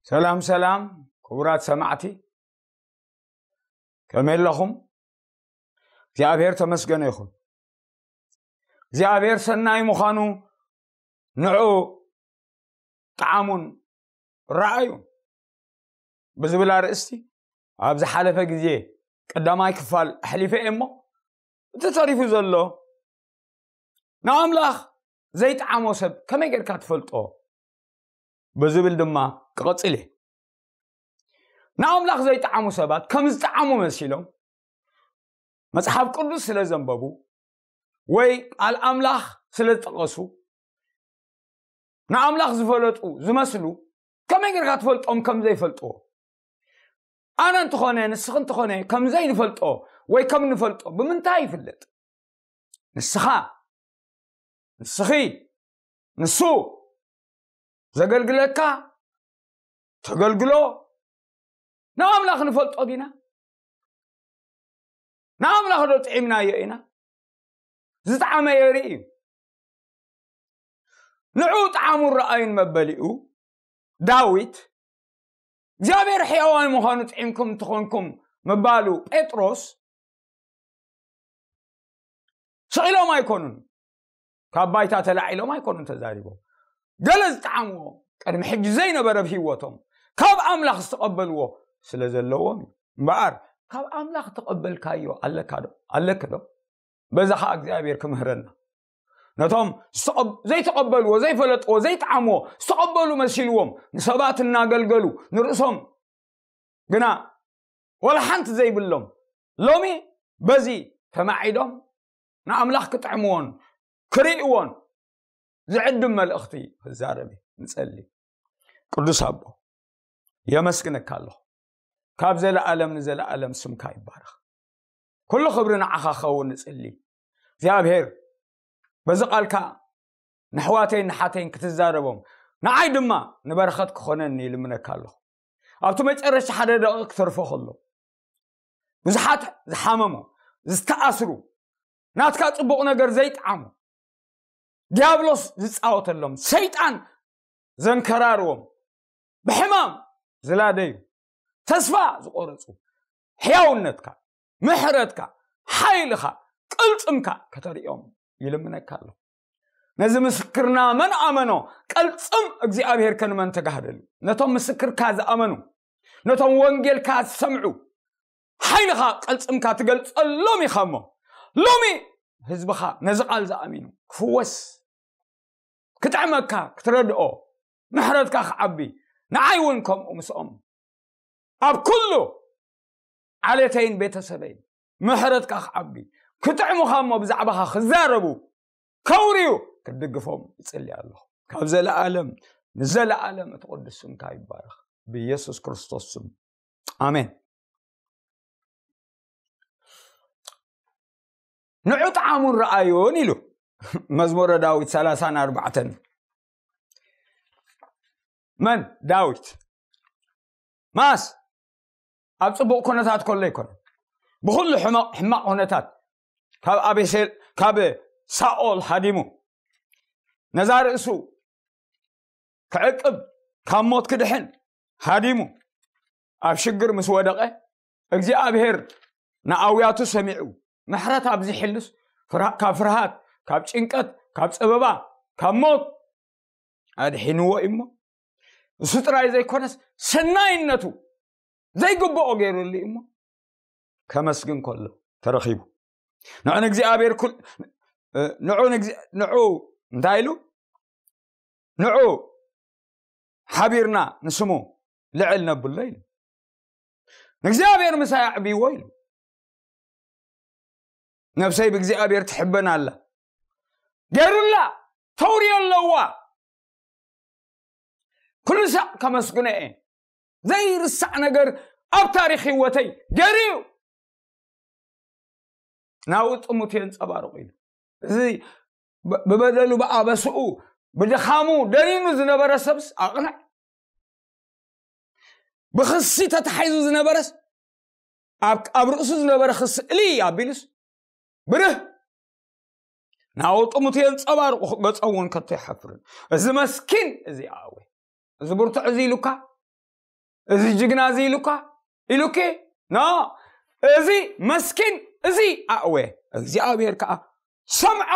ሰላም ሰላም ክቡራት ሰማዕቲ፣ ከመይ ኣለኹም? እግዚኣብሔር ተመስገነ ይኹን። እግዚኣብሔር ሰናይ ምዃኑ ንዑ ጠዓሙን ረኣዩን ብዝብል ኣርእስቲ ኣብ ዝሓለፈ ግዜ ቀዳማይ ክፋል ኣሕሊፈ እየ እሞ፣ እቲ ተሪፉ ዘሎ ንኣምላኽ ዘይጠዓሞ ሰብ ከመይ ጌርካ ትፈልጦ ብዝብል ድማ ክቐጽል እየ። ንኣምላኽ ዘይጠዓሙ ሰባት ከም ዝጠዓሙ መሲሎም መጽሓፍ ቅዱስ ስለ ዘንበቡ ወይ ቃል ኣምላኽ ስለ ዝጠቐሱ ንኣምላኽ ዝፈለጡ ዝመስሉ ከመይ ጌርካ ትፈልጦም ከም ዘይፈልጥዎ? ኣነ እንተኾነ ንስኺ እንተኾነ ከም ዘይንፈልጦ ወይ ከም ንፈልጦ ብምንታይ ይፍለጥ? ንስኻ፣ ንስኺ፣ ንሱ ዘገልግለካ፣ ተገልግሎ ንኣምላኽ ንፈልጦ ዲና? ንኣምላኽ ዶ ጥዒምናዮ ኢና? ዝጠዓመ የርኢ እዩ። ንዑ ጠዓሙን ረኣዩን መበሊኡ ዳዊት እግዚኣብሔር ሕያዋይ ምዃኑ ጥዒምኩም እንተኾንኩም ምባሉ ጴጥሮስ ስቕ ኢሎም ኣይኮኑን፣ ካብ ባይታ ተላዒሎም ኣይኮኑን ተዛሪቦም። ገለ ዝጠዓምዎ ቅድሚ ሕጂ ዘይነበረ ኣብ ህይወቶም ካብ ኣምላኽ ዝተቐበልዎ ስለ ዘለዎም እዩ። እምበኣር ካብ ኣምላኽ ተቐበልካዮ ኣለካ ዶ? ኣለኪ ዶ? በዛ ኸዓ እግዚኣብሔር ክምህረና። ነቶም ዝተቐብ-፣ ዘይተቐበልዎ፣ ዘይፈለጥዎ፣ ዘይጠዓምዎ ዝተቐበሉ መሲልዎም ንሰባት እናገልገሉ ንርእሶም ግና ወላ ሓንቲ ዘይብሎም ሎሚ በዚ ተማዒዶም ንኣምላኽ ክጥዕምዎን ክርእይዎን ዝዕድም መልእኽቲ ክዛረብ እየ። ንጸሊ። ቅዱስ ኣቦ የመስግነካ ኣለኹ። ካብ ዘለኣለም ንዘለኣለም ስምካ ይባረኽ። ኩሉ ክብሪ ንዓኻ ክኸውን ንጽሊ። እግዚኣብሔር በዚ ቃልካ ንሕዋተይን ንሓተይን ክትዛረቦም ንዓይ ድማ ንበረኸት ክኾነኒ ይልምነካ ኣለኹ። ኣብቲ መጨረሻ ሓደ ደቂቕ ክተርፎ ከሎ ብዙሓት ዝሓመሙ ዝተኣስሩ ናትካ ጽቡቕ ነገር ዘይጠዓሙ ዲያብሎስ ዝጻወተሎም ሰይጣን ዘንከራርዎም ብሕማም ዝላደዩ ተስፋ ዝቆረጹ ሕያውነትካ ምሕረትካ ሓይልኻ ቅልጽምካ ከተርእዮም ይልምነካ ኣለኹ። ነዚ ምስክርና መን ኣመኖ ቀልጽም እግዚኣብሔር ከንመን ተጋህደሉ ነቶም ምስክርካ ዝኣመኑ ነቶም ወንጌልካ ዝሰምዑ ሓይልኻ ቀልጽምካ ትገልጸሎም ኢኻ እሞ ሎሚ ህዝብኻ ነዚ ቃል ዝኣሚኑ ክፍወስ ክጥዕመካ ክትረድኦ ምሕረትካ ክዓቢ ንዓይ እውን ከምኡ ምስኦም ኣብ ኩሉ ዓሌተይን ቤተሰበይን ምሕረትካ ክዓቢ ክጥዕሙኻ እሞ ብዛዕባኻ ክዛረቡ ከውርዩ ክድግፎም ይጽሊ ኣለኹ። ካብ ዘለኣለም ንዘለኣለም እቲ ቅዱስ ስምካ ይባረኽ ብኢየሱስ ክርስቶስ ስም ኣሜን። ንዑ ጠዓሙን ረኣዩን ኢሉ መዝሙረ ዳዊት ሰላሳን ኣርባዕተን። መን ዳዊት ማስ ኣብ ጽቡቕ ኩነታት ከሎ ኣይኮነን። ብኹሉ ሕማቕ ሕማቕ ኩነታት ካብ ኣቤሴል ካብ ሳኦል ሃዲሙ ነዛ ርእሱ ክዕቅብ ካብ ሞት ክድሕን ሃዲሙ ኣብ ሽግር ምስ ወደቐ እግዚኣብሔር ንኣውያቱ ሰሚዑ ምሕረት ኣብዚሕሉስ ፍርሃ- ካብ ፍርሃት ካብ ጭንቀት ካብ ጸበባ ካብ ሞት ኣድሒንዎ እዩ እሞ እሱ ጥራይ ዘይኮነስ ሰናይነቱ ዘይግብኦ ገይሩሉ እዩ እሞ ከመስግን ከሎ ተረኺቡ ንዑ ንእግዚኣብሔር ኩል ንዑ ንእግዚ- ንዑ እንታይ ኢሉ ንዑ ሓቢርና ንስሙ ልዕል ነብሎ ኢሉ ንእግዚኣብሔር ምሳይ ኣዕብይዎ ኢሉ ነብሰይ ብእግዚኣብሔር ትሕበን ኣላ ገይሩላ ተውርዮ ኣለዋ ኩሉ ሳዕ ከመስግኖ እየ ዘይርሳዕ ነገር ኣብ ታሪክ ህይወተይ ገይሩ እዩ ናብኡ ጥሙት የንፀባርቁ ኢሉ እዚ ብ- ብበደሉ ብኣበስኡ ብድኻሙ ደኒኑ ዝነበረ ሰብስ ኣቕንዕ ብክሲ ተታሒዙ ዝነበረስ ኣብ ኣብ ርእሱ ዝነበረ ክስእሊ ኣቢሉስ ብርህ ናብኡ ጥሙት የንፀባርቁ ገፀ እውን ከቶ ይሓፍርን እዚ መስኪን እዚ ኣወ እዚ ብርቱዕ እዚ ኢሉካ እዚ ጅግና እዚ ኢሉካ ኢሉኪ ኖ፣ እዚ መስኪን እዚ ኣእወ። እግዚኣብሔር ከዓ ሰምዖ፣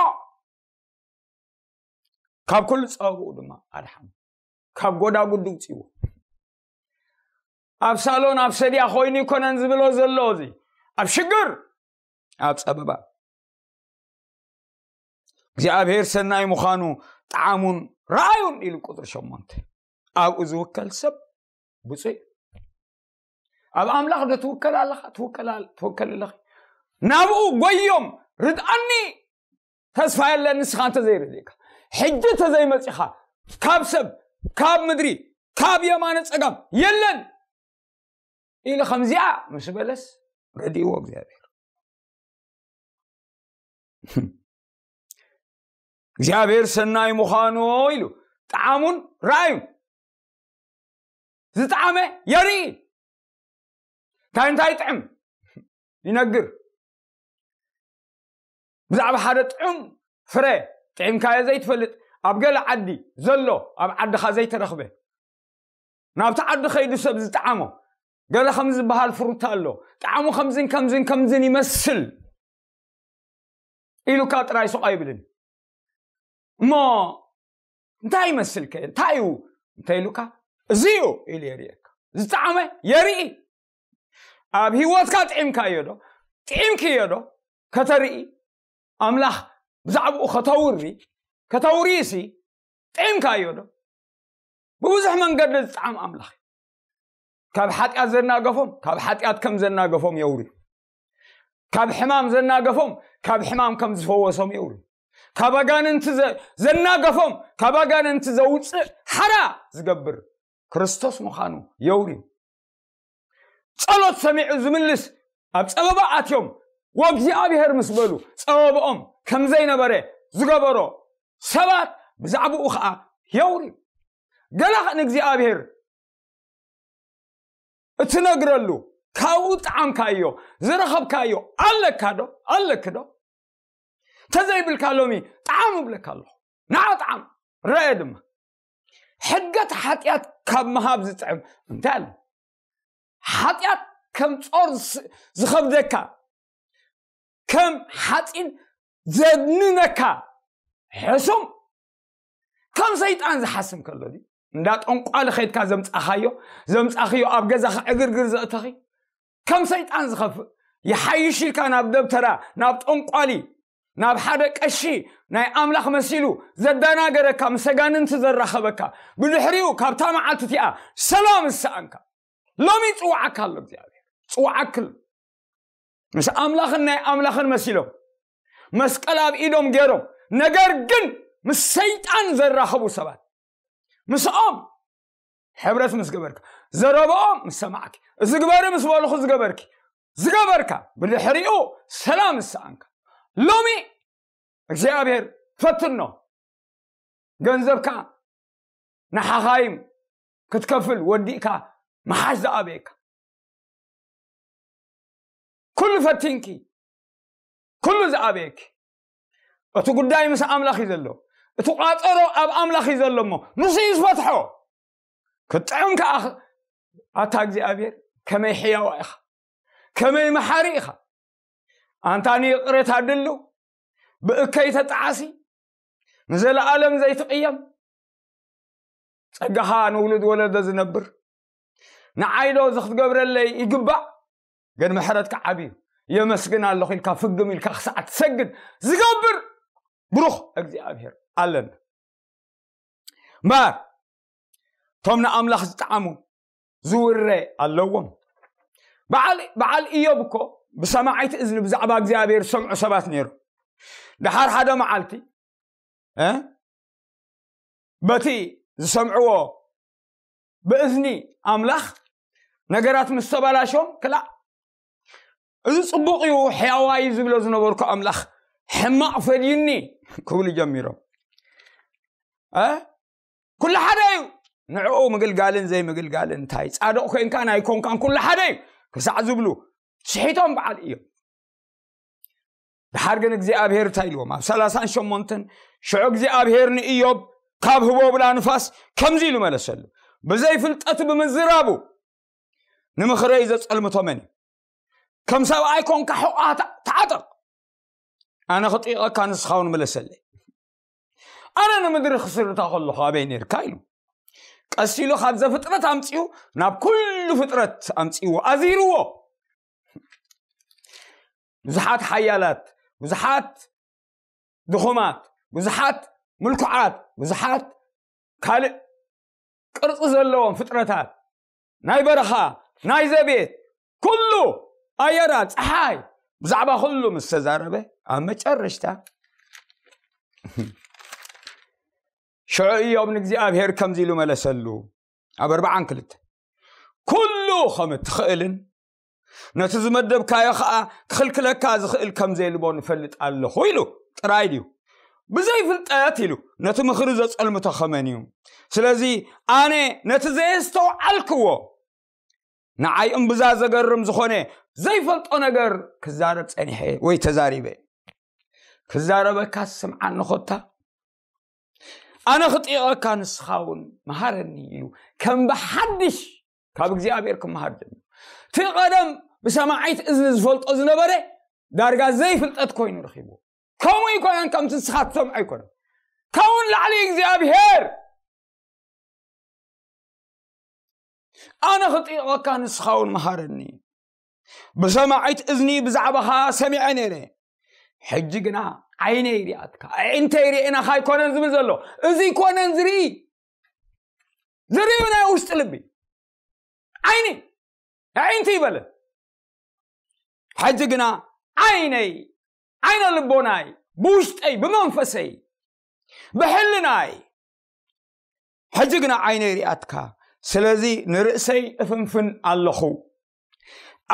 ካብ ኩሉ ጸበብኡ ድማ ኣድሓኖ፣ ካብ ጎዳጉዲ ውፅዎ። ኣብ ሳሎን ኣብ ሰድያ ኮይኑ ይኮነን ዝብሎ ዘሎ፣ እዚ ኣብ ሽግር ኣብ ጸበባ እግዚኣብሔር ሰናይ ምዃኑ ጠዓሙን ረኣዩን ኢሉ ቁፅሪ ሸሞንተ። ኣብኡ ዝውከል ሰብ ብፁዕ እዩ። ኣብ ኣምላኽ ዶ ትውከል ኣለኻ? ትውከል ኣል- ትውከል ኣለኺ? ናብኡ ጎዮም፣ ርድኣኒ፣ ተስፋ የለን ንስኻ እንተዘይረድእካ። ሕጂ ተዘይመፂኻ፣ ካብ ሰብ፣ ካብ ምድሪ፣ ካብ የማነ ፀጋም የለን ኢሉ ከምዚኣ ምስ በለስ ረድእዎ እግዚኣብሔር። እግዚኣብሔር ሰናይ ምዃኑ ኢሉ ጠዓሙን ረኣዩ። ዝጠዓመ የርኢ። እንታይ እንታይ ጥዕም ይነግር። ብዛዕባ ሓደ ጥዑም ፍረ ጥዒምካዮ ዘይትፈልጥ፣ ኣብ ገለ ዓዲ ዘሎ፣ ኣብ ዓድኻ ዘይተረኽበ፣ ናብቲ ዓዲ ከይዱ ሰብ ዝጠዓሞ፣ ገለ ከም ዝበሃል ፍሩታ ኣሎ፣ ጣዕሙ ከምዝን ከምዝን ከምዝን ይመስል ኢሉካ ጥራይ ሱቕ ኣይብልን። እሞ እንታይ ይመስልከ? እንታይ እዩ? እንተ ኢሉካ፣ እዚ እዩ ኢሉ የርእየካ። ዝጠዓመ የርኢ። ኣብ ህይወትካ ጥዒምካዮ ዶ? ጥዒምክዮ ዶ? ከተርኢ፣ ኣምላኽ ብዛዕባኡ ከተውሪ፣ ከተውሪሲ ጥዒምካዮ ዶ? ብብዙሕ መንገዲ ዝጠዓም ኣምላኽ እዩ። ካብ ሓጢኣት ዘናገፎም፣ ካብ ሓጢኣት ከም ዘናገፎም የውሪ። ካብ ሕማም ዘናገፎም፣ ካብ ሕማም ከም ዝፈወሶም የውሪ። ካብ ኣጋንንቲ ዘ- ዘናገፎም፣ ካብ ኣጋንንቲ ዘውፅእ ሓራ ዝገብር ክርስቶስ ምዃኑ የውሪ። ጸሎት ሰሚዑ ዝምልስ፣ ኣብ ጸበባ ኣትዮም ወእግዚኣብሔር ምስ በሉ ጸበባኦም ከም ዘይነበረ ዝገበሮ ሰባት ብዛዕባኡ ኸዓ የውሪ። ገለ ንእግዚኣብሔር እትነግረሉ፣ ካብኡ ጣዕምካዮ ዝረኸብካዮ ኣለካ ዶ? ኣለኪ ዶ? ተዘይብልካ ሎሚ ጣዕም እብለካ ኣለኹ። ንዓ ጣዕም፣ ረአ ድማ። ሕገት ሓጢኣት ካብ ምሃብ ዝጥዕም እንታይ ኣሎ? ሓጢኣት ከም ጾር ዝ- ዝኸብደካ፣ ከም ሓፂን ዘድንነካ ሕሱም፣ ከም ሰይጣን ዝሓስም ከሎ ድዩ? እንዳ ጠንቋሊ ከይድካ ዘምፃኻዮ፣ ዘምፃኽዮ፣ ኣብ ገዛኻ ዕግርግር ዘእተኺ፣ ከም ሰይጣን ዝኸፍእ፣ ይሓይሽ ኢልካ ናብ ደብተራ፣ ናብ ጠንቋሊ፣ ናብ ሓደ ቀሺ ናይ ኣምላኽ መሲሉ ዘደናገረካ፣ ምስ ኣጋንንቲ ዘራኸበካ፣ ብድሕሪኡ ካብታ መዓልቲ እቲኣ ሰላም ዝሰኣንካ፣ ሎሚ ይፅውዓካ ኣሎ እግዚኣብሔር። ይፅውዓክል። ምስ ኣምላኽን ናይ ኣምላኽን መሲሎም መስቀል ኣብ ኢዶም ገይሮም፣ ነገር ግን ምስ ሰይጣን ዘራኸቡ ሰባት፣ ምስኦም ሕብረት ምስ ገበርካ፣ ዘረብኦም ምስ ሰማዕኪ፣ እዚ ግበሪ ምስ በልኹ ዝገበርኪ፣ ዝገበርካ፣ ብድሕሪኡ ሰላም ዝሰኣንካ። ሎሚ እግዚኣብሔር ፈትኖ። ገንዘብካ ንሓኻይም ክትከፍል ወዲእካ ምሓሽ ዝኣበየካ። ኩሉ ፈቲንኪ፣ ኩሉ ዝኣበየኪ። እቲ ጉዳይ ምስ ኣምላኽ እዩ ዘሎ። እቲ ቋጸሮ ኣብ ኣምላኽ እዩ ዘሎ እሞ ንሱ እዩ ዝፈትሖ። ክጥዕም ከኣ ኣታ እግዚኣብሔር ከመይ ሕያዋ ኢኻ፣ ከመይ መሓሪ ኢኻ። ኣንታ ንይቕሬታ ድልው፣ ብእከይ ተጣዓሲ፣ ንዘለኣለም ዘይትቕየም፣ ጸጋኻ ንውሉድ ወለዶ ዝነብር፣ ንዓይ ዶ እዚ ክትገብረለይ ይግባእ፣ ግን ምሕረትካ ዓብዩ፣ የመስግን ኣለኹ ኢልካ ፍግም ኢልካ ክሳዕ ትሰግድ ዝገብር ብሩኽ እግዚኣብሔር ኣለና። እምበኣር እቶም ንኣምላኽ ዝጠዓሙ ዝውረ ኣለዎም። በዓል በዓል ኢዮብ እኮ ብሰማዒት እዝኒ ብዛዕባ እግዚኣብሔር ዝሰምዑ ሰባት ነይሩ። ደሓር ሓደ መዓልቲ እ በቲ ዝሰምዕዎ ብእዝኒ ኣምላኽ ነገራት ምስ ተበላሾም ክላእ እዚ ጽቡቕ እዩ ሕያዋይ ዝብሎ ዝነበርኩ ኣምላኽ ሕማቕ ፈድዩኒ ክብሉ ጀሚሮም። እ ኩሉ ሓደ እዩ። ንዕኡ ምግልጋልን ዘይምግልጋልን እንታይ ጻድቕ ኮንካ ናይ ኮንካን ኩሉ ሓደ እዩ ክሳዕ ዝብሉ ስሒቶም በዓል እዮም። ድሓር ግን እግዚኣብሔር እንታይ ኢልዎም ኣብ ሰላሳን ሸሞንተን ሽዑ እግዚኣብሔር ንእዮብ ካብ ህቦብላ ንፋስ ከምዚ ኢሉ መለሰሉ። ብዘይ ፍልጠቱ ብምዝራቡ ንምኽረይ ዘጸልምቶ መን እዩ? ከም ሰብኣይ ኮንካ ሕቋ ተዓጠቕ። ኣነ ክጥይቐካ ንስኻ እውን ምለሰለይ። ኣነ ንምድሪ ክስርታ ከለኹ ኣበይ ነርካ ኢሉ ቀስ ኢሉ ካብ ዘፍጥረት ኣምጺኡ ናብ ኩሉ ፍጥረት ኣምጺእዎ ኣዚርዎ። ብዙሓት ሓያላት፣ ብዙሓት ድኹማት፣ ብዙሓት ምልኩዓት፣ ብዙሓት ካልእ ቅርጺ ዘለዎም ፍጥረታት፣ ናይ በረኻ፣ ናይ ዘቤት፣ ኩሉ ኣየራት፣ ጸሓይ፣ ብዛዕባ ኩሉ ምስ ተዛረበ ኣብ መጨረሽታ ሽዑ እዮም ንእግዚኣብሔር ከምዚ ኢሉ መለሰሉ። ኣብ ኣርባዓን ክልተ ኩሉ ከም እትኽእልን ነቲ ዝመደብካዮ ኸኣ ክኽልክለካ ዝኽእል ከም ዘይልቦ ንፈልጥ ኣለኹ ኢሉ ጥራይ ድዩ? ብዘይ ፍልጠት ኢሉ ነቲ ምኽሪ ዘጸልምቶ ኸመን እዩ? ስለዚ ኣነ ነቲ ዘየስተውዓልክዎ ንዓይ እምብዛ ዘገርም ዝኾነ ዘይፈልጦ ነገር ክዛረብ ጸኒሐ ወይ ተዛሪበ። ክዛረበካ ስምዓኒ ኾታ ኣነ ክጥይቐካ ንስኻ እውን መሃረኒ ኢሉ ከም ብሓድሽ ካብ እግዚኣብሔር ክመሃር ጀሚሩ። እቲ ቀደም ብሰማዒት እዝኒ ዝፈልጦ ዝነበረ ዳርጋ ዘይፍልጠት ኮይኑ ረኺቡ። ከምኡ ኣይኮነን፣ ከምቲ ንስኻ ትሰምዖ ኣይኮነን። ካብኡ ንላዕሊ እግዚኣብሔር ኣነ ክጥይቐካ ንስኻ እውን መሃረኒ። ብሰማዒት እዝኒ ብዛዕባኻ ሰሚዐ ነይረ፣ ሕጂ ግና ዓይነይ ሪኣትካ። ኣዒንተይ ርኤናኻ ኣይኮነን ዝብል ዘሎ፣ እዚ ኣይኮነን ዝርኢ። ዝርኢ ናይ ውሽጢ ልቢ ዓይኒ ኣዒንቲ ይበለ። ሕጂ ግና ዓይነይ፣ ዓይነ ልቦናይ፣ ብውሽጠይ፣ ብመንፈሰይ፣ ብሕልናይ፣ ሕጂ ግና ዓይነይ ሪኣትካ። ስለዚ ንርእሰይ እፍንፍን ኣለኹ፣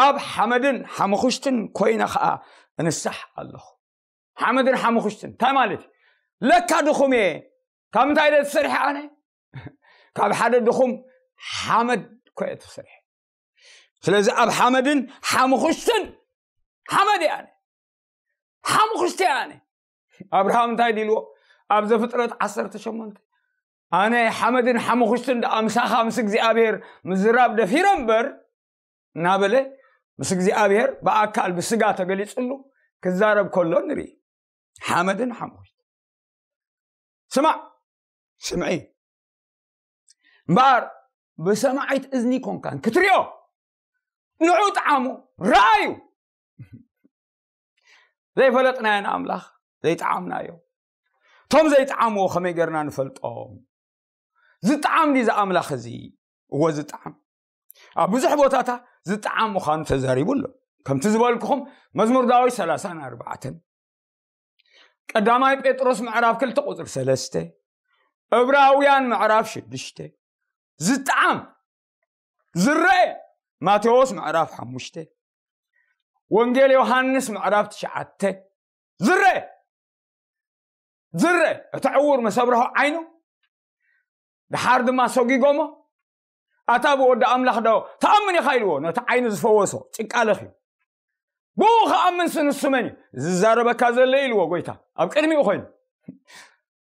ኣብ ሓመድን ሓመኹሽትን ኮይነ ኸኣ እንሳሕ ኣለኹ። ሓመድን ሓመኹሽትን እንታይ ማለት እዩ? ለካ ድኹም እየ። ካብ ምንታይ እየ ተሰሪሐ ኣነ? ካብ ሓደ ድኹም ሓመድ እኮ እየ ተሰሪሐ። ስለዚ ኣብ ሓመድን ሓመኹሽትን፣ ሓመድ እየ ኣነ፣ ሓመኹሽቲ እየ ኣነ። ኣብርሃም እንታይ ድልዎ? ኣብ ዘፍጥረት ዓሰርተ ሸሞንተ ኣነ ሓመድን ሓመኹሽትን ደኣ ምሳኻ ምስ እግዚኣብሔር ምዝራብ ደፊረ እምበር እናበለ ምስ እግዚኣብሔር ብኣካል ብስጋ ተገሊጽሉ ክዛረብ ከሎ ንርኢ። ሓመድን ሓመኹሽትን። ስማዕ፣ ስምዒ እምበኣር ብሰማዒት እዝኒ ኮንካን ክትሪኦ ንዑ ጥዓሙ፣ ረኣዩ። ዘይፈለጥናዮ ንኣምላኽ ዘይጠዓምናዮ። እቶም ዘይጠዓምዎ ከመይ ጌርና ንፈልጦም? ዝጠዓም ድዩ እዚ ኣምላኽ እዚ? እወ ዝጠዓም። ኣብ ብዙሕ ቦታታ ዝጠዓም ምዃኑ ተዛሪቡ ኣሎ። ከምቲ ዝበልኩኹም መዝሙር ዳዊት ሰላሳን ኣርባዕተን፣ ቀዳማይ ጴጥሮስ ምዕራፍ ክልተ ቁጽሪ ሰለስተ፣ እብራውያን ምዕራፍ ሽዱሽተ፣ ዝጠዓም ዝረአ ማቴዎስ ምዕራፍ ሓሙሽተ፣ ወንጌል ዮሃንስ ምዕራፍ ትሽዓተ፣ ዝረአ ዝረአ እቲ ዕዉር ምስ ኣብርሆ ዓይኑ፣ ደሓር ድማ ሰጒጎሞ፣ ኣታ ብወዲ ኣምላኽ ዶ ትኣምን ኢኻ ኢልዎ፣ ነቲ ዓይኑ ዝፈወሶ ጭቃ ለኽዩ። ብኡ ክኣምን ንሱ መን እዩ? ዝዛረበካ ዘሎ ኢልዎ ጎይታ ኣብ ቅድሚኡ ኮይኑ።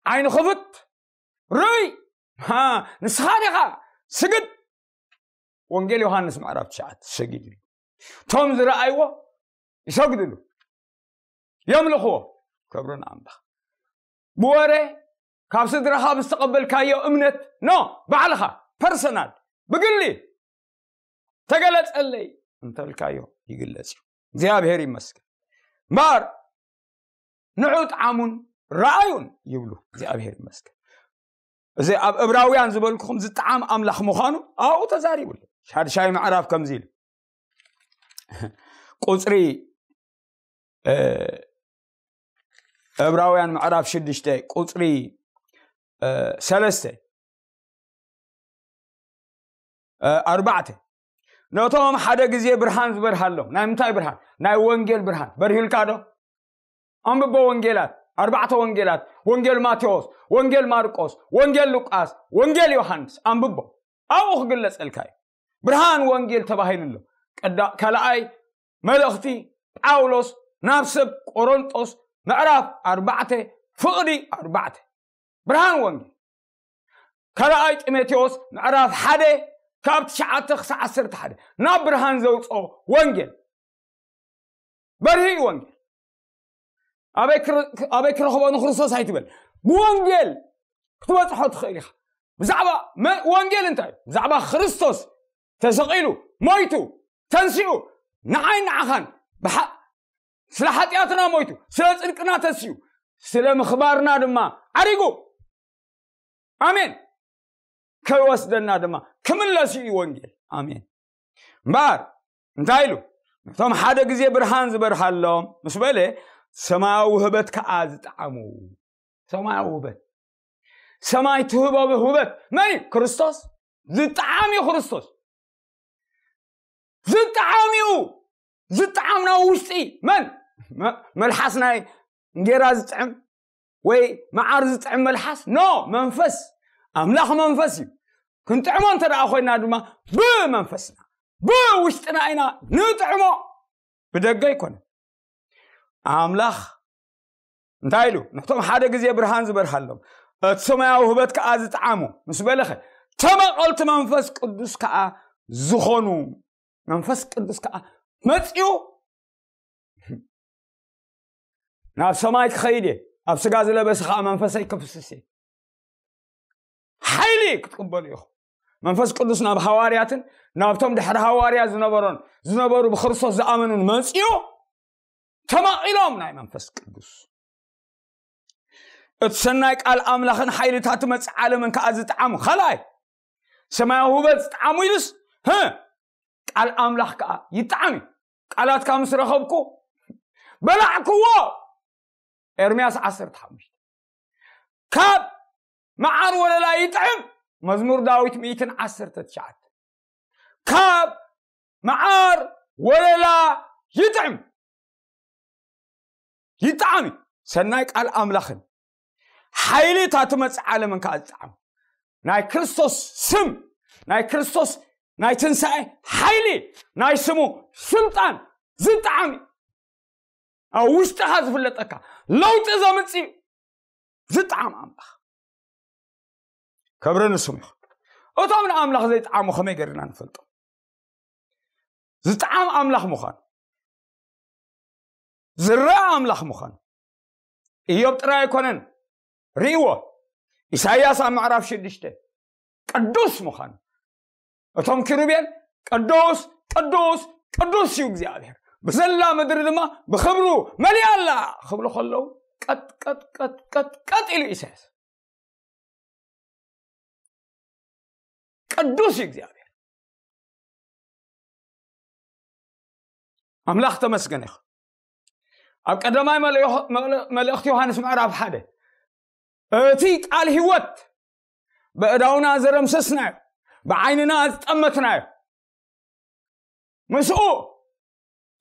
ዓይኑ ክፍት፣ ርእይ፣ ሃ፣ ንስኻ ዲኻ? ስግድ። ወንጌል ዮሃንስ ምዕራፍ ትሽዓተ ሰጊድሉ። እቶም ዝረኣይዎ ይሰግድሉ፣ የምልኽዎ። ክብሪ ንኣምላኽ። ብወረ ካብ ስድራኻ ብዝተቐበልካዮ እምነት፣ ኖ፣ ባዕልኻ ፐርሰናል፣ ብግሊ ተገለጸለይ እንተልካዮ ይግለጽ እዩ። እግዚኣብሔር ይመስገን። እምበኣር ንዑ ጥዓሙን ረኣዩን ይብሉ። እግዚኣብሔር ይመስገን። እዚ ኣብ እብራውያን ዝበልኩኹም ዝጠዓም ኣምላኽ ምዃኑ ኣብኡ ተዛሪቡ ኣሎ። ሻድሻይ ምዕራፍ ከምዚ ኢሉ፣ ቁጽሪ፣ እ፣ እብራውያን ምዕራፍ ሽዱሽተ ቁጽሪ፣ እ፣ ሰለስተ፣ እ፣ ኣርባዕተ፣ ነቶም ሓደ ግዜ ብርሃን ዝበርሃሎም። ናይ ምንታይ ብርሃን? ናይ ወንጌል ብርሃን። በርሂልካ ዶ? ኣንብቦ ወንጌላት፣ ኣርባዕተ ወንጌላት፣ ወንጌል ማቴዎስ፣ ወንጌል ማርቆስ፣ ወንጌል ሉቃስ፣ ወንጌል ዮሃንስ ኣንብቦ። ኣብኡ ክግለጸልካ እዩ። ብርሃን ወንጌል ተባሂሉ ኣሎ። ቀዳ-፣ ካልኣይ መልእኽቲ ጳውሎስ ናብ ሰብ ቆሮንጦስ ምዕራፍ ኣርባዕተ ፍቕዲ ኣርባዕተ። ብርሃን ወንጌል። ካልኣይ ጢሞቴዎስ ምዕራፍ ሓደ ካብ ትሽዓተ ክሳብ ዓሰርተ ሓደ ናብ ብርሃን ዘውፅኦ ወንጌል። በርሂ እዩ ወንጌል። ኣበይ ክረ- ኣበይ ክረኽቦ ንክርስቶስ ኣይትበል። ብወንጌል ክትበፅሖ ትኽእል ኢኻ። ብዛዕባ መ- ወንጌል እንታይ እዩ? ብዛዕባ ክርስቶስ ተሰቒሉ፣ ሞይቱ፣ ተንሲኡ፣ ንዓይ ንዓኻን ብሓ- ስለ ሓጢኣትና ሞይቱ፣ ስለ ጽድቅና ተንሲኡ፣ ስለ ምኽባርና ድማ ዓሪጉ። ኣሜን። ከይወስደና ድማ ክምለስ እዩ ወንጌል። ኣሜን። እምበኣር እንታይ ኢሉ? ነቶም ሓደ ግዜ ብርሃን ዝበርሃሎም ምስ በለ፣ ሰማያዊ ውህበት ከኣ ዝጠዓሙ። ሰማያዊ ውህበት፣ ሰማይ ትህቦ ውህበት መን እዩ? ክርስቶስ። ዝጠዓም እዩ ክርስቶስ። ዝጠዓም እዩ። ዝጠዓም ናብ ውሽጢ መን? መ- መልሓስ ናይ እንጌራ ዝጥዕም ወይ መዓር ዝጥዕም መልሓስ? ኖ፣ መንፈስ ኣምላኽ መንፈስ እዩ። ክንጥዕሞ እንተ ደኣ ኮይና ድማ ብመንፈስና ብውሽጥና ኢና ንጥዕሞ፣ ብደገ ኣይኮነን። ኣምላኽ እንታይ ኢሉ? ነቶም ሓደ ግዜ ብርሃን ዝበርሃሎም፣ እቲ ሰማያዊ ውህበት ከኣ ዝጠዓሙ ምስ በለኸ፣ ተመቐልቲ መንፈስ ቅዱስ ከኣ ዝኾኑ፣ መንፈስ ቅዱስ ከኣ መጺኡ ናብ ሰማይ ክኸይድ እየ፣ ኣብ ስጋ ዝለበሰ ከኣ መንፈሰይ ክፍስስ እየ። ሓይሊ ክትቅበሉ ኢኹም። መንፈስ ቅዱስ ናብ ሃዋርያትን ናብቶም ድሕሪ ሃዋርያ ዝነበሮን ዝነበሩ ብክርስቶስ ዝኣመኑን መጺኡ፣ ተማቒሎም ናይ መንፈስ ቅዱስ። እቲ ሰናይ ቃል ኣምላኽን ሓይልታት መጽእ ዓለምን ከኣ ዝጠዓሙ። ካልኣይ፣ ሰማያዊ ውበት ዝጠዓሙ ኢሉስ፣ ህ፣ ቃል ኣምላኽ ከኣ ይጠዓም እዩ። ቃላትካ ምስ ረኸብኩ፣ በላዕክዎ። ኤርምያስ ዓሰርተ ሓሙሽተ። ካብ መዓር ወለላ ይጥዕም። መዝሙር ዳዊት ሚእትን ዓሰርተ ትሽዓተ። ካብ መዓር ወለላ ይጥዕም። ይጠዓም እዩ። ሰናይ ቃል ኣምላኽን ሓይሊ እታ ትመጽእ ዓለምን ከኣ ዝጠዓም። ናይ ክርስቶስ ስም፣ ናይ ክርስቶስ ናይ ትንሳኤ ሓይሊ፣ ናይ ስሙ ስልጣን ዝጠዓም እዩ። ኣብ ውሽጥኻ ዝፍለጠካ ለውጢ ዘምጽእ እዩ። ዝጠዓም ኣምላኽ። ክብሪ ንስሙ ይኹን። እቶም ንኣምላኽ ዘይጠዓሙ ከመይ ገርና ንፈልጦ? ዝጠዓም ኣምላኽ ምዃኑ፣ ዝረኣ ኣምላኽ ምዃኑ። ኢዮብ ጥራይ ኣይኮነን ርእይዎ። ኢሳይያስ ኣብ ምዕራፍ ሽዱሽተ ቅዱስ ምዃኑ። እቶም ኪሩቤል ቅዱስ፣ ቅዱስ፣ ቅዱስ እዩ እግዚኣብሔር። ብዘላ ምድሪ ድማ ብኽብሩ መሊኣ ኣላ ክብሉ ከለዉ ቀጥ፣ ቀጥ፣ ቀጥ፣ ቀጥ፣ ቀጥ ኢሉ ኢሳይያስ። ቅዱስ እዩ እግዚኣብሔር። ኣምላኽ ተመስገን ይኹን። ኣብ ቀዳማይ መልእኽ-፣ መልእ-፣ መልእኽቲ ዮሃንስ ምዕራፍ ሓደ፣ እቲ ቃል ህይወት በእዳውና ዘረምሰስናዮ፣ ብዓይንና ዝጠመትናዮ፣ ምስኡ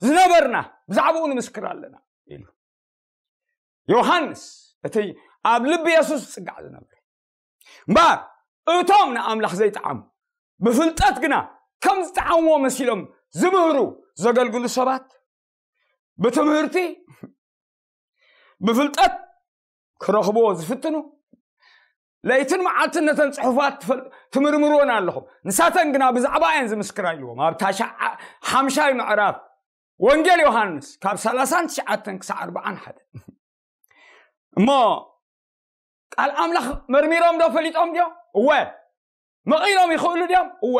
ዝነበርና ብዛዕባኡ ንምስክር ኣለና ኢሉ። ዮሃንስ እቲ ኣብ ልቢ የሱስ ዝጽጋዕ ዝነበረ። እምበኣር እቶም ንኣምላኽ ዘይጠዓሙ፣ ብፍልጠት ግና ከም ዝጠዓምዎ መሲሎም ዝምህሩ ዘገልግሉ ሰባት፣ ብትምህርቲ ብፍልጠት ክረኽብዎ ዝፍትኑ፣ ለይትን መዓልትን ነተን ጽሑፋት ትፈል-፣ ትምርምርወን ኣለኹም፣ ንሳተን ግና ብዛዕባ እየን ዝምስክራ ኢልዎም። ኣብ ታሽዓ ሓምሻይ ምዕራፍ ወንጌል ዮሃንስ ካብ ሰላሳን ትሽዓተን ክሳዕ ኣርባዓን ሓደ። እሞ ቃል ኣምላኽ መርሚሮም ዶ ፈሊጦም ድዮም? እወ። መቒሎም ይኽእሉ ድዮም? እወ።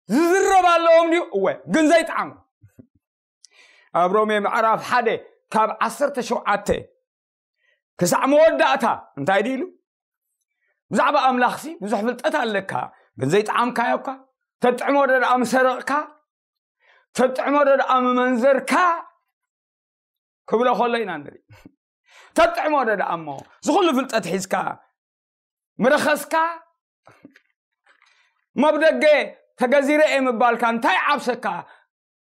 ዝዝረብ ኣለዎም ድዩ? እወ። ግን ዘይጠዓሙ። ኣብ ሮሜ ምዕራፍ ሓደ ካብ ዓሰርተ ሸውዓተ ክሳዕ መወዳእታ እንታይ ድዩ ኢሉ? ብዛዕባ ኣምላኽሲ ብዙሕ ፍልጠት ኣለካ፣ ግን ዘይጠዓምካዮ እኳ። ተጥዕሞ ዶ ደኣ ምሰረቕካ? ተጥዕሞ ዶ ደኣ ምመንዘርካ? ክብሎ ከሎ ኢና ንርኢ። ተጥዕሞ ዶ ደኣ እሞ፣ እዚ ኩሉ ፍልጠት ሒዝካ፣ ምረኸስካ፣ እሞ ኣብ ደገ ተገዚረ እየ ምባልካ እንታይ ዓብሰካ?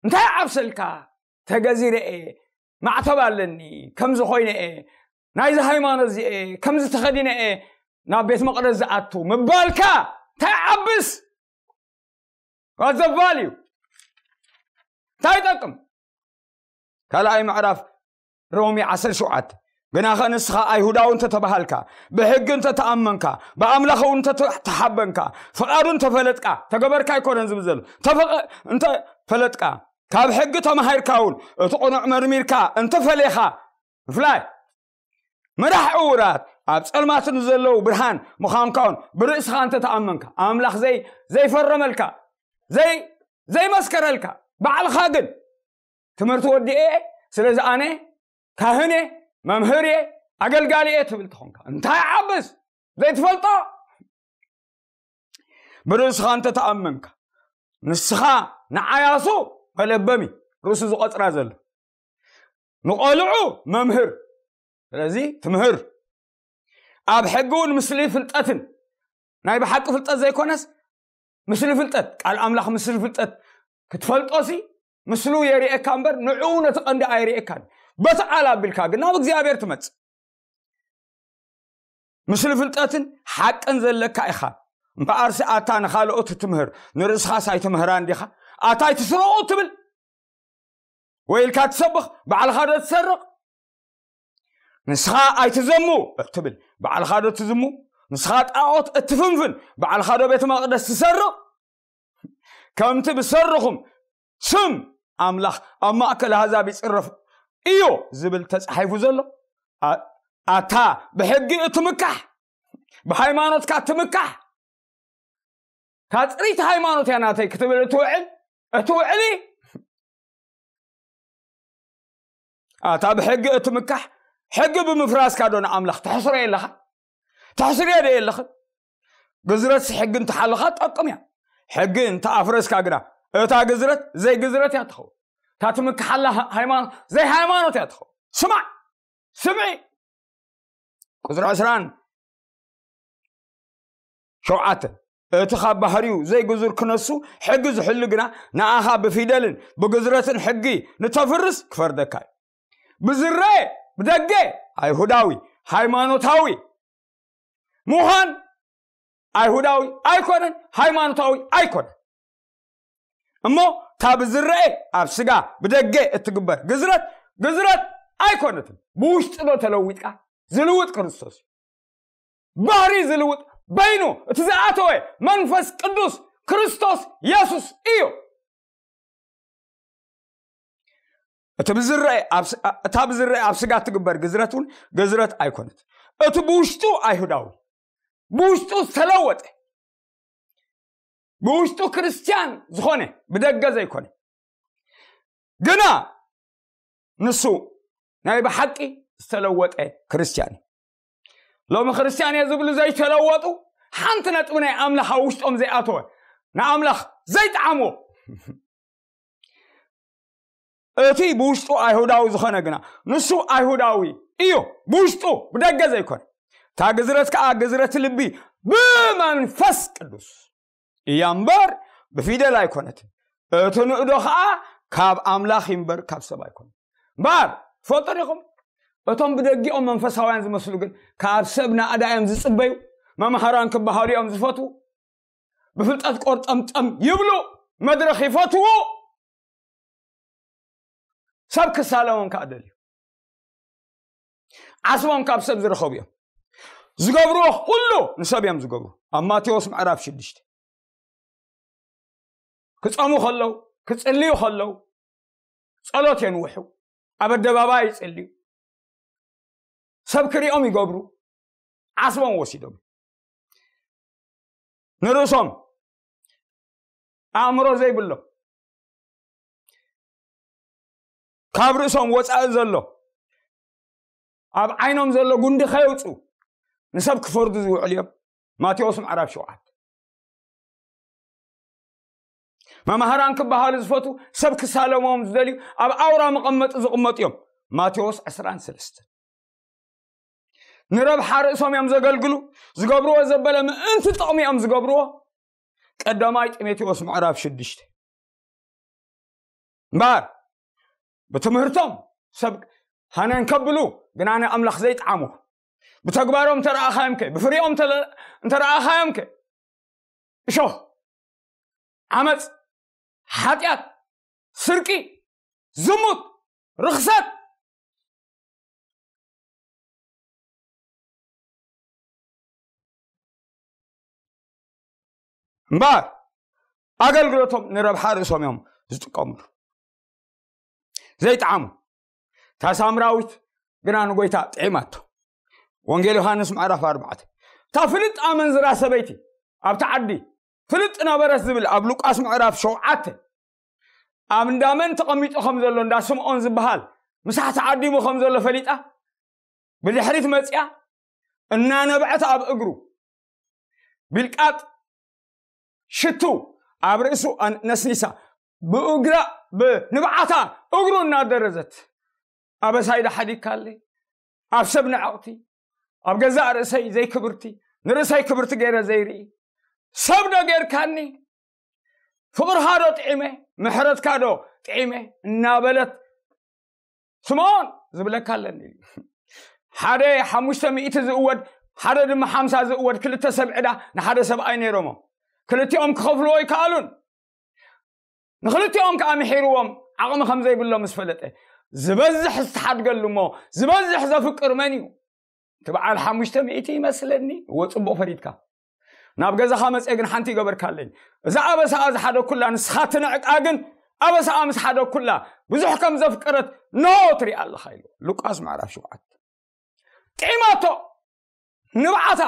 እንታይ ዓብሰልካ? ተገዚረ እየ፣ ማዕተብ ኣለኒ፣ ከምዚ ኮይነ እየ፣ ናይዚ ሃይማኖት እዚ እየ፣ ከምዚ ተኸዲነ እየ ናብ ቤት መቕደስ ዝኣቱ ምባልካ እንታይ ዓብስ? What's the value? እንታይ ይጠቅም? ካልኣይ ምዕራፍ ሮሜ ዓሰርተ ሸውዓተ ግናኸ ንስኻ ኣይሁዳዊ እንተተባሃልካ፣ ብሕጊ እንተተኣመንካ፣ ብኣምላኽ እውን እንተተሓበንካ፣ ፍቓዱ እንተፈለጥካ፣ ተገበርካ ኣይኮነን ዝብል ዘሎ፣ ተፈቐ-፣ እንተፈለጥካ፣ ካብ ሕጊ ተማሂርካ እውን እቲ ቅኑዕ መርሚርካ እንተፈሌኻ፣ ምፍላይ መራሕ ዕውራት ኣብ ጸልማት ንዘለዉ ብርሃን ምዃንካ እውን ብርእስኻ እንተተኣመንካ፣ ኣምላኽ ዘይ-፣ ዘይፈረመልካ፣ ዘይ-፣ ዘይመስከረልካ፣ ባዕልኻ ግን ትምህርቲ ወዲኤ፣ ስለዚ ኣነ ካህን እየ፣ መምህር እየ፣ ኣገልጋሊ እየ ትብል ተኾንካ፣ እንታይ ዓብስ ዘይትፈልጦ? ብርእስኻ እንተተኣመንካ፣ ንስኻ ንዓያሱ መለበሚ፣ ርእሱ ዝቆጽራ ዘሎ፣ ንቆልዑ መምህር፣ ስለዚ ትምህር። ኣብ ሕጊ እውን ምስሊ ፍልጠትን፣ ናይ ብሓቂ ፍልጠት ዘይኮነስ፣ ምስሊ ፍልጠት፣ ቃል ኣምላኽ ምስሊ ፍልጠት ክትፈልጦሲ፣ ምስሉ የርእየካ እምበር፣ ንዕኡ ነቲ ቀንዲ ኣየርእየካን። በቲ ቃል ኣቢልካ ግን ናብ እግዚኣብሔር ትመጽእ። ምስሊ ፍልጠትን ሓቅን ዘለካ ኢኻ። እምበኣርሲ ኣታ ንኻልኦት ትምህር፣ ንርእስኻስ ኣይትምህራን ዲኻ? ኣታ ኣይትስረቑ ትብል? ወይ ኢልካ ትሰብኽ፣ ባዕልኻ ዶ ትሰርቕ? ንስኻ ኣይትዘሙ እትብል፣ ባዕልኻ ዶ ትዝሙ? ንስኻ ጣዖት እትፍንፍን፣ ባዕልኻ ዶ ቤተ መቕደስ ትሰርቕ? ከምቲ ብሰርኹም ስም ኣምላኽ ኣብ ማእከል ኣህዛብ ይጽረፍ እዩ ዝብል ተጻሒፉ ዘሎ፣ ኣ-፣ ኣታ ብሕጊ እትምካሕ፣ ብሃይማኖትካ እትምካሕ፣ እታ ጽሪት ሃይማኖት እያ ናተይ ክትብል እትውዕል፣ እትውዕሊ፣ ኣታ ብሕጊ እትምካሕ፣ ሕጊ ብምፍራስካ ዶ ንኣምላኽ ተሕስሮ የለኻ? ተሕስርዮ ዶ የለኽን? ግዝረትሲ ሕጊ እንተሓለኻ ትጠቅም እያ። ሕጊ እንተኣፍረስካ ግና፣ እታ ግዝረት ዘይግዝረት እያ ትኸውን። እታ ትምክሓላ ሃ-፣ ሃይማኖት ዘይሃይማኖት እያ ትኸውን። ስማዕ፣ ስምዒ። ቁጽሪ ዕስራን ሸውዓተን፣ እቲ ካብ ባህሪኡ ዘይግዙር ክነሱ ሕጊ ዝሕሉ ግና፣ ንኣኻ ብፊደልን ብግዝረትን ሕጊ ንተፍርስ ክፈርደካ እዩ። ብዝረአ ብደገ ኣይሁዳዊ፣ ሃይማኖታዊ ምዃን ኣይሁዳዊ ኣይኮነን፣ ሃይማኖታዊ ኣይኮነን። እሞ እታ ብዝረአ ኣብ ስጋ ብደገ እትግበር ግዝረት፣ ግዝረት ኣይኮነትን። ብውሽጢ ዶ ተለዊጥካ? ዝልውጥ ክርስቶስ እዩ። ባህሪ ዝልውጥ በይኑ እቲ ዝኣተወ መንፈስ ቅዱስ ክርስቶስ የሱስ እዩ። እቲ ብዝረአ ኣብ ስ-፣ እታ ብዝረአ ኣብ ስጋ እትግበር ግዝረት እውን ግዝረት ኣይኮነት። እቲ ብውሽጡ ኣይሁዳዊ፣ ብውሽጡ ዝተለወጠ፣ ብውሽጡ ክርስትያን ዝኾነ፣ ብደገ ዘይኮነ፣ ግና ንሱ ናይ ብሓቂ ዝተለወጠ ክርስትያን እዩ። ሎሚ ክርስትያን እየ ዝብሉ ዘይተለወጡ፣ ሓንቲ ነጥቢ ናይ ኣምላኽ ኣብ ውሽጦም ዘይኣተወ፣ ንኣምላኽ ዘይጠዓምዎ፣ እቲ ብውሽጡ ኣይሁዳዊ ዝኾነ ግና፣ ንሱ ኣይሁዳዊ እዩ፣ ብውሽጡ፣ ብደገ ዘይኮነ። እታ ግዝረት ከኣ ግዝረት ልቢ ብመንፈስ ቅዱስ እያ እምበር ብፊደል ኣይኮነትን። እቲ ንእዶ ከኣ ካብ ኣምላኽ እዩ እምበር ካብ ሰብ ኣይኮነን። እምበር፣ ትፈልጡ ዲኹም? እቶም ብደጊኦም መንፈሳውያን ዝመስሉ ግን ካብ ሰብ ናእዳ እዮም ዝጽበዩ። መምሃራን ክበሃሉ እዮም ዝፈትዉ። ብፍልጠት ቆርጠምጠም ይብሉ፣ መድረኽ ይፈትዉ። ሰብ ክሳለሞም ከኣ ደልዩ። ዓስቦም ካብ ሰብ ዝረኸቡ እዮም። ዝገብርዎ ኩሉ ንሰብ እዮም ዝገብሩ። ኣብ ማቴዎስ ምዕራፍ ሽዱሽተ። ክጸሙ ከለዉ፣ ክጽልዩ ከለዉ፣ ጸሎት የንውሑ። ኣብ ኣደባባይ ይጽልዩ። ሰብ ክሪኦም ይገብሩ። ዓስቦም ወሲዶም። ንርእሶም ኣእምሮ ዘይብሎም፣ ካብ ርእሶም ወጻኢ ዘሎ፣ ኣብ ዓይኖም ዘሎ ጉንዲ ከየውጽኡ ንሰብ ክፈርዱ ዝውዕሉ እዮም። ማቴዎስ ምዕራፍ ሸውዓተ። መማህራን ክበሃሉ ዝፈቱ፣ ሰብ ክሳለሞም ዝደልዩ፣ ኣብ ኣውራ መቐመጢ ዝቕመጡ እዮም። ማቴዎስ ዕስራን ሰለስተን። ንረብሓ ርእሶም እዮም ዘገልግሉ፣ ዝገብርዎ ዘበለ ምእንቲ ጥቕሚ እዮም ዝገብርዎ። ቀዳማይ ጢሞቴዎስ ምዕራፍ ሽዱሽተ። እምበኣር ብትምህርቶም ሰብ ሃነን ከብሉ፣ ግና ንኣምላኽ ዘይጠዓሙ፣ ብተግባሮም እንተረኣኻዮም ከ፣ ብፍሬኦም እንተ-፣ እንተረኣኻዮም ከ፣ እሾህ፣ ዓመፅ፣ ሓጢኣት፣ ስርቂ፣ ዝሙት፣ ርኽሰት፣ እምበር ኣገልግሎቶም ንረብሓ ርእሶም እዮም ዝጥቀምሉ። ዘይጠዓሙ። እታ ሳምራዊት ግና ንጎይታ ጥዒማቶ። ወንጌል ዮሃንስ ምዕራፍ ኣርባዕተ። እታ ፍልጥ ኣመንዝራ ሰበይቲ ኣብቲ ዓዲ ፍልጥ ነበረት ዝብል ኣብ ሉቃስ ምዕራፍ ሸውዓተ፣ ኣብ እንዳመን ተቐሚጡ ከም ዘሎ፣ እንዳ ስምዖን ዝበሃል ምሳሕ ተዓዲሙ ከም ዘሎ ፈሊጣ፣ ብድሕሪት መጽያ እናነበዐት ኣብ እግሩ ቢልቃጥ ሽቱ ኣብ ርእሱ ኣን- ነስኒሳ፣ ብእግራ ብንብዓታ እግሩ እናደረዘት፣ ኣበሳይ ዶ ሓዲግካለይ? ኣብ ሰብ ንዕቕቲ፣ ኣብ ገዛእ ርእሰይ ዘይክብርቲ፣ ንርእሰይ ክብርቲ ገይረ ዘይርኢ፣ ሰብ ዶ ጌርካኒ? ፍቕርኻ ዶ ጥዒመ? ምሕረትካ ዶ ጥዒመ? እናበለት፣ ስምዖን ዝብለካ ኣለኒ። ሓደ ሓሙሽተ ሚእቲ ዝእወድ፣ ሓደ ድማ ሓምሳ ዝእወድ ክልተ ሰብ ዕዳ ንሓደ ሰብኣይ ነይሮሞ። ክልቲኦም ክኸፍልዎ ይከኣሉን። ንክልቲኦም ከዓ ምሒርዎም ዓቕሚ ከም ዘይብሎ ምስ ፈለጠ፣ ዝበዝሕ ዝተሓድገሉ እሞ ዝበዝሕ ዘፍቅር መን እዩ? እቲ በዓል ሓሙሽተ ሚእቲ ይመስለኒ። እወ፣ ጽቡቕ ፈሪድካ። ናብ ገዛኻ መጸ ግን ሓንቲ ይገበርካለኝ። እዛ ኣበሳኣ ዝሓደኩላ ንስኻ ትንዕቃ ግን፣ ኣበሳኣ ምስ ሓደኩላ ብዙሕ ከም ዘፍቀረት ኖ ትሪኣ ኣለኻ ኢሉ። ሉቃስ ምዕራፍ ሸውዓተ። ጥዒማቶ፣ ንብዓታ፣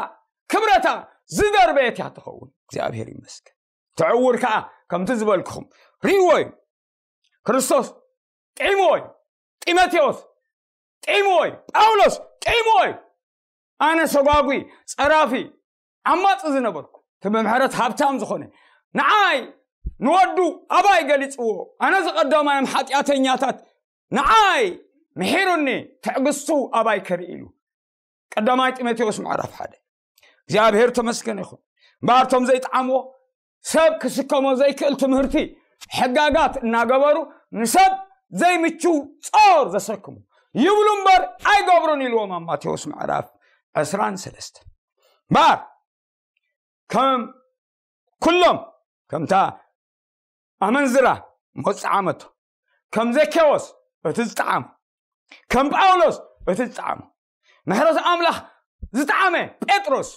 ክብረታ ዝደርበየት እያ ትኸውን። እግዚኣብሔር ይመስገን። ትዕውር ከዓ ከምቲ ዝበልኩኹም ርእይዎ እዩ። ክርስቶስ ጥዒምዎ እዩ። ጢሞቴዎስ ጥዒምዎ እዩ። ጳውሎስ ጥዒምዎ እዩ። ኣነ ሰጓጉ፣ ጸራፊ፣ ዓማጺ ዝነበርኩ፣ እቲ ብምሕረት ሃብታም ዝኾነ ንዓይ ንወዱ ኣባይ ገሊጽዎ። ኣነ ዝቐዳማዮም ሓጢኣተኛታት ንዓይ ምሒሩኒ፣ ትዕግስቱ ኣባይ ከርኢ ኢሉ። ቀዳማይ ጢሞቴዎስ ምዕራፍ ሓደ። እግዚኣብሔር ተመስገን ይኹን። እምበኣር እቶም ዘይጠዓምዎ፣ ሰብ ክስከሞ ዘይክእል ትምህርቲ፣ ሕጋጋት እናገበሩ ንሰብ ዘይምቹ ጾር ዘሰክሙ ይብሉ እምበር ኣይገብሩን ኢልዎም ኣብ ማቴዎስ ምዕራፍ ዕስራን ሰለስተን። እምበኣር ከም ኩሎም፣ ከምታ ኣመንዝራ ሞት ጸዓመቶ፣ ከም ዘኬዎስ እቲ ዝጠዓሞ፣ ከም ጳውሎስ እቲ ዝጠዓሞ፣ ምሕረት ኣምላኽ ዝጠዓመ ጴጥሮስ፣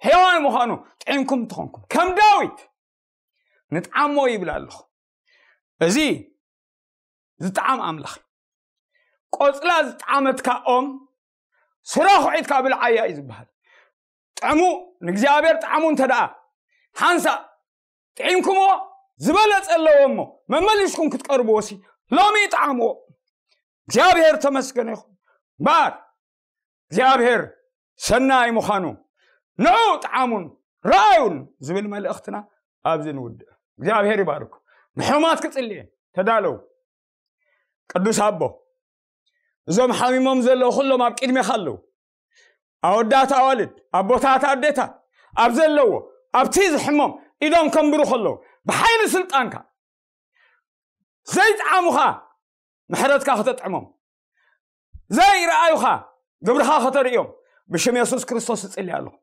ሕያዋን ምዃኑ ጥዒምኩም እንተኾንኩም፣ ከም ዳዊት ንጥዓሞ ይብል ኣለኹ። እዚ ዝጠዓም ኣምላኽ እዩ። ቆጽላ ዝጠዓመትካ ኦም፣ ስራ ኹዒትካ ብልዓያ እዩ ዝበሃል። ጥዕሙ፣ ንእግዚኣብሔር ጥዓሙ እንተ ደኣ ሓንሳእ ጥዒምኩምዎ፣ ዝበለጸ ኣለዎ እሞ፣ መመሊስኩም ክትቀርብዎ ሲ፣ ሎሚ ጥዓምዎ። እግዚኣብሔር ተመስገነ ይኹን። እምበኣር እግዚኣብሔር ሰናይ ምዃኑ ንዑ ጥዓሙን ረኣዩን ዝብል መልእኽትና ኣብዚ ንውድእ። እግዚኣብሔር ይባርኩ። ንሕሙማት ክጽልየ ተዳለዉ። ቅዱስ ኣቦ፣ እዞም ሓሚሞም ዘለዉ ኩሎም ኣብ ቅድሜኻ ኣለዉ። ኣወዳት ኣዋልድ፣ ኣቦታት ኣዴታት፣ ኣብ ዘለዎ፣ ኣብቲ ዝሕሞም ኢዶም ከንብሩ ከለዉ፣ ብሓይሊ ስልጣንካ ዘይጠዓሙኻ ምሕረትካ ከተጥዕሞም፣ ዘይረኣዩኻ ግብርኻ ከተርእዮም ብሽም የሱስ ክርስቶስ እጽሊ ኣለኹ።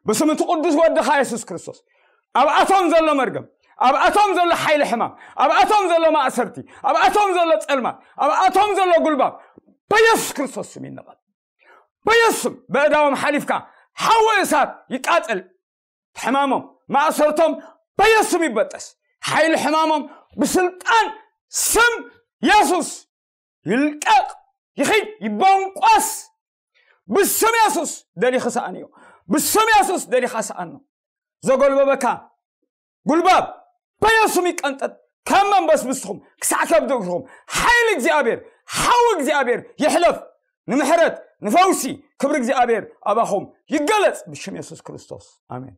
ብስም እቲ ቅዱስ ወድኻ የሱስ ክርስቶስ፣ ኣብኣቶም ዘሎ መርገም፣ ኣብኣቶም ዘሎ ሓይሊ ሕማም፣ ኣብኣቶም ዘሎ ማእሰርቲ፣ ኣብኣቶም ዘሎ ጸልማት፣ ኣብኣቶም ዘሎ ጉልባብ በየሱስ ክርስቶስ ስም ይነቐል። በየሱስ ስም በእዳዎም ሓሊፍካ ሓዊ እሳት ይቃጸል። ሕማሞም፣ ማእሰርቶም በየሱስ ስም ይበጠስ። ሓይሊ ሕማሞም ብስልጣን ስም የሱስ ይልቀቕ፣ ይኺድ፣ ይበንቆስ። ብስም የሱስ ደሊኺ ሰኣንዮ። ብስም የሱስ ደሊኻ ሰኣኖ። ዘጎልበበካ ጉልባብ በየሱስ ስም ይቀንጠጥ። ካብ መንበስብስትኹም ክሳዕ ከብዲ እግርኹም ሓይሊ እግዚኣብሔር፣ ሓዊ እግዚኣብሔር ይሕለፍ። ንምሕረት፣ ንፈውሲ፣ ክብሪ እግዚኣብሔር ኣባኹም ይገለጽ ብሽም የሱስ ክርስቶስ። ኣሜን።